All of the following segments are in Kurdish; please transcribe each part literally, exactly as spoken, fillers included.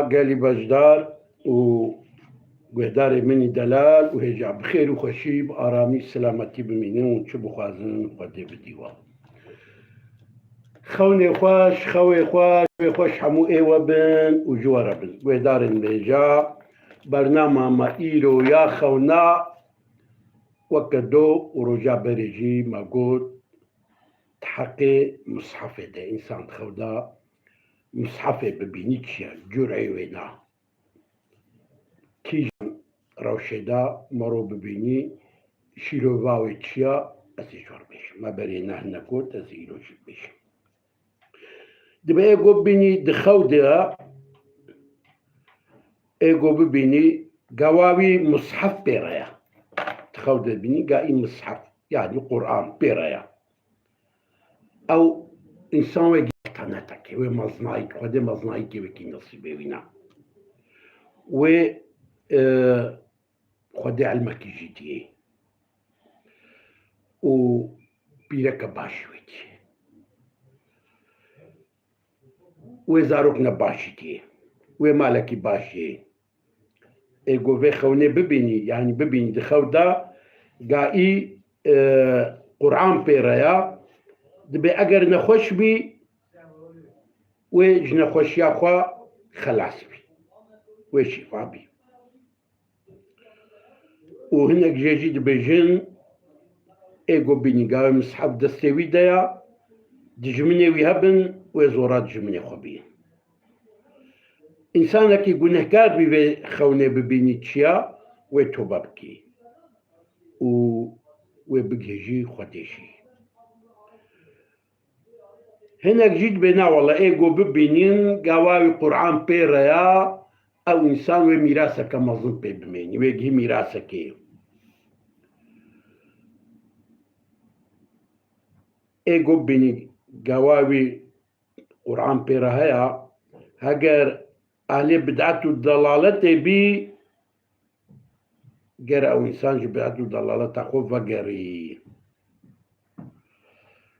Gelî beşdar û guhdarê min î delal û hêja bi xêr û xweşî, bi aramî, selametî bimînin û çi bixwazin Xwedê bidî wan. Xewnê xweş, xewê xweş, wê xweş hemû ê we bin û ji we re bin. Guhdarên hêja, bernama me îro ya xewna weke do û roja berê jî me got, di heqê mishefê de, însan di xew de mishefê bibînî çi ye, cureyê wê ne? Kîjan rewşê de mero bibînî, şîrova wê çi ye, ez ê ji we re bêjim. Me berê ne hinek got, ez ê îro jî bêjim. Dibe ê go bibînî di xew de, ê go bibînî gawa wî mishef pê re ye. Di xew de bînî ga î mishef, yanî Quran pê re ye. Ew însan wê gî teneteke, wê mezinayî, Xwedê mezinayî kê wekî nesîbê wî ne. Wê, e, Xwedê ilmekî jî diyê. Û pîreke baş jî wê diyê. Wê zarokne baş jî diyê. Wê malekî baş jî. Ê go vê xewnê bibînî, yanî bibînî di xew de, ga î, e, Quran pê re ya, dibê eger nexweş bî, wê ji nexweşiya xwe xelas bî. Wê şîfa bî. Û hinek jê jî dibêjin, ê go bînî gavê mishef destê wî de ya, dijminê wî hebin, wê zora dijminê xwe bî. Însanekî gunehkar bî vê xewnê bibînî çiya, wê tobe bikî. Û wê bigihêjî Xwedê jî. Hinek jî dibê na wele ê go bibînîn, gawa wî Quran pê re ya, ew însan wê mîraseke mezin pê bimênî, wê gihî mîrasekê. Ê go bibînî, gawa wî Quran pê re heya, heger ehlê bid'et û delaletê bî, gere ew însan ji bid'et û delaleta xwe vegerî.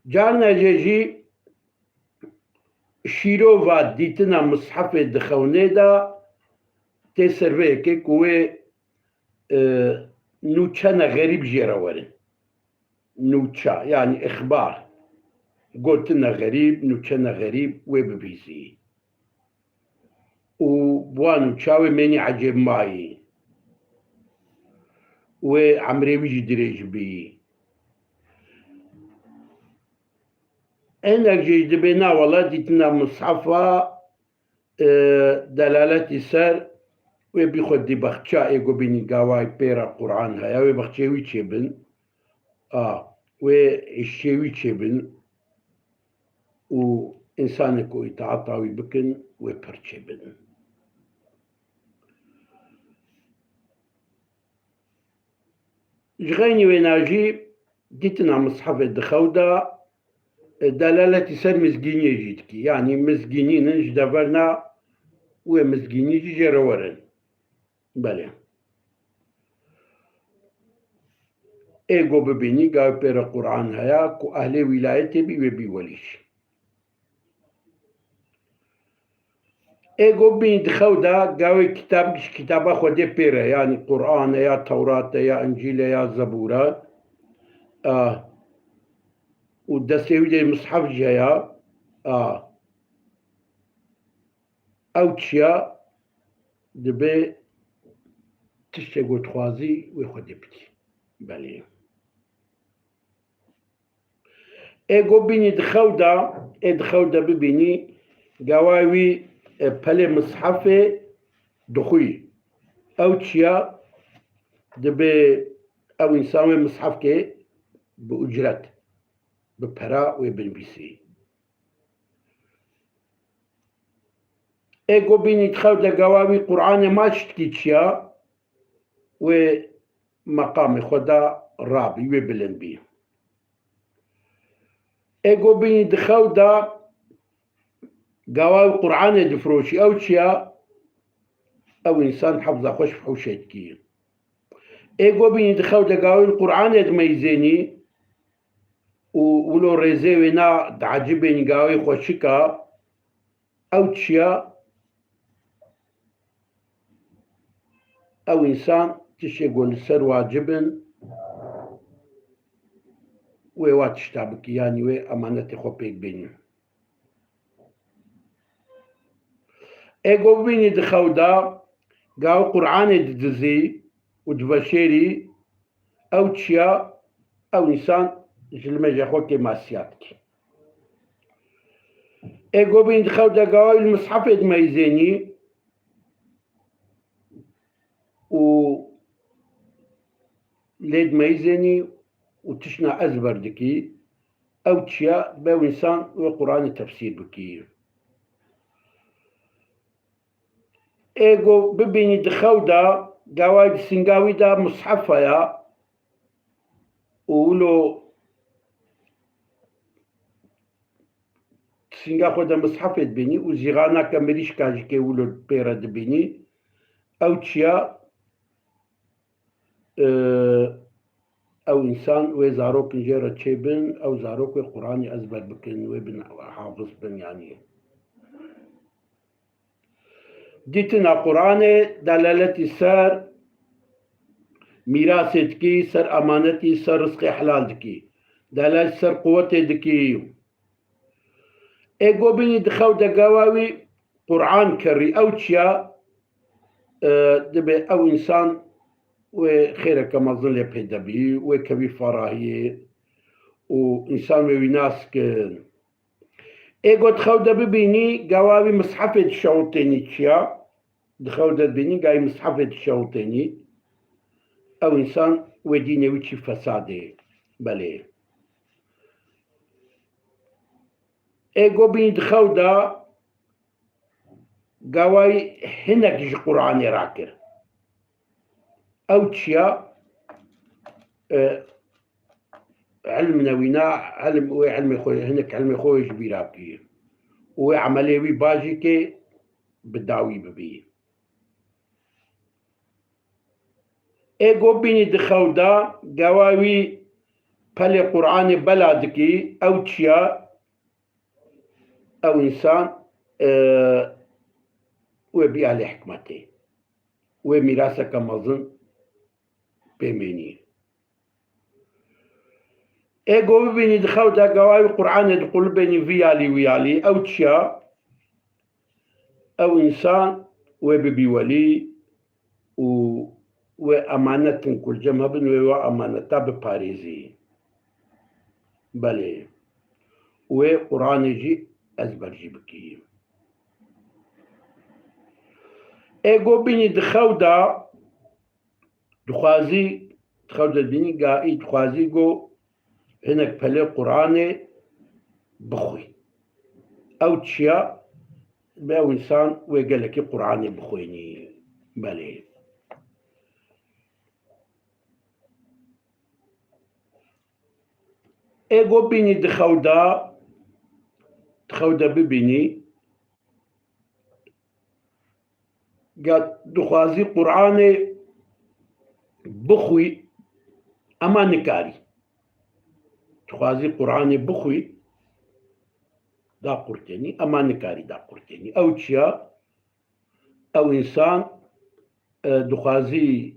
Carna jê jî şîrova dîtina mishefê di xewnê de tê ser vê yekê ku wê, e, nûçene xerîb jê re werin. Nûça, yanî îxbar, gotine xerîb, nûçene xerîb wê bibîsî. Û bi wan nûça wê mênî ecêbmayî. Wê emrê wî jî dirêj bî. Hinek jê jî dibê na wele dîtina mishefa, e, delaletî ser wê bî xwe dî bexça ê go bînî gawayî pê re Quran heye, wê bexçê wî çêbin. A, wê hişê wî çêbin û însanê ku îtaeta wî bikin, wê pir çêbin. Ji xeynî wêna jî dîtina mishefê di xew de, e, delaletî ser mizgîniyê jî dikî. Yanî mizgînînin ji deverna wê mizgînî jî jê re werin. Belê. Ê go bibînî, gavê pê re Quran heye, ku ehlê wîlayetê bî, wê bî welî jî. Ê go bînî di xew de, gavê kitab, ji kitaba Xwedê pê re, yanî Quran e, ya Tewrat e, ya Încîl e, ya Zebûr e. A, û destê wî de mishef jî heye. A, ew çiya dibe tiştê ku dixwazî wê Xwedê bidî. Belê. Ê go bînî di xew de, ê di xew de bibînî, gawayê wî, e, pelê mishefê dixwî. Ew çiya dibe ew însan wê mishefkê bi ucret, bi pera wê binivîsî. Ê go bînî di xew de gawa wî Qur'anê ma şitkî çiya, wê meqamê xwe de rabî, wê bilind bî. Ê go bînî di xew de gawa wî Qur'anê difiroşî, ew çiya, ew însan hefza xwe ji fihûşê dikî. Ê go bînî di xew de gawa wî Qur'anê dimeyzênî, û wilo rêzê wê na diecibênî gawê xweşika, ew çiya ew însan tiştê ku li ser wacib in, wê wa tişta bikî, yanî wê emanetê xwe pêk bênî. Ê ku bibînî di xew de, gaw Qur'anê didizî û diveşêrî, ew çiya, ew însan ji limêja xwe kêmasiya dikî. Ê ku bîn di xew de gawayî li mishefê dimeyzênî û lê dimeyzênî û tiştna ezber dikî, ew çiya be ew însan wê Qur'anê tefsîr bikî. Ê ku bibînî di xew de, gawayî di singa wî de mishefa ya û wilo di singa xwe de mishefê dibînî û zîxaneke mirîşka jî kê wilo pê re dibînî, ew çiya, e, ew însan wê zarokin jê re çêbin, ew zarok wê Qur'anî ezber bikin, wê bin hafiz bin, yanî. Dîtina Qur'anê delaletî ser mîrasê dikî, ser emanetî, ser rizqê helal dikî. Delalet ser quwetê dikî. Ê ku bînî di xew de gawa wî Qur'an kerî, ew çiya, e, dibe ew însan wê xêreke mezin lê pê de bî, wê kevî ferahiyê û însan wê wî nas kin. Ê ku di xew de bibînî, gawa wî mishefê dişewitênî çiya, di xew de dibînî, gayî mishefê dişewitênî, ew însan wê dînê wî çî fesadê. Belê. Ê ku bînî di xew de, gawayî hinek ji Qur'anê rakir. Ew çiya, e, ilm newîna, ilm, wê ilmê xwe, hinek ilmê xwe wê ji bîra bikî. Û wê emelê wî bajî kê bi dawî bibî. Ê ku bînî di xew de, gawa wî pelê Qur'anê bela dikî, ew çiya, ew însan, e, wê bî ehlê hikmetê. Wê mîraseke mezin pê mênî. Ê ku bibînî di xew de gawa wî Qur'anê diqulibênî vî yalî wî yalî, ew çiya, ew însan wê bibî welî û wê emanetin ku li cem hebin, wê wa emaneta biparêzî. Belê. Wê Qur'anê jî ezber jî bikî. Ê ku bînî di xew de, dixwazî, di xew de dibînî, gayî dixwazî ku hinek pelê Qur'anê bixwî. Ew çiya, be ew însan wê gelekî Qur'anê bixwînî. Belê. Ê ku bînî di xew de, di xew de bibînî, ga dixwazî Qur'anê bixwî, ema nikarî. Dixwazî Qur'anê bixwî, daqurtênî, ema nikarî daqurtênî. Ew çiya, ew însan, e, dixwazî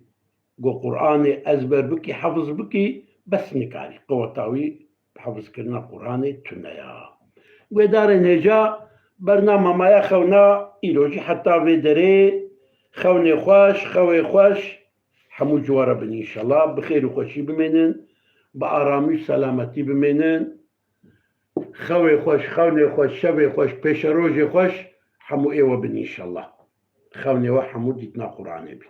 ku Qur'anê ezber bikî, hefiz bikî, bes nikarî. Qeweta wî hifzkirina Qur'anê tune ya. Guhdarên hêja, bernama me ya xewna îro jî heta vê derê. Xewnê xweş, xewê xweş, hemû ji we re bin înşallah. Bi xêr û xweşî bimênin, bi aramî û selametî bimênin. Xewê xweş, xewnê xweş, şevê xweş, pêşerojê xweş, hemû ê we bin înşallah. Xewnê we hemû dîtina Qur'anê bî.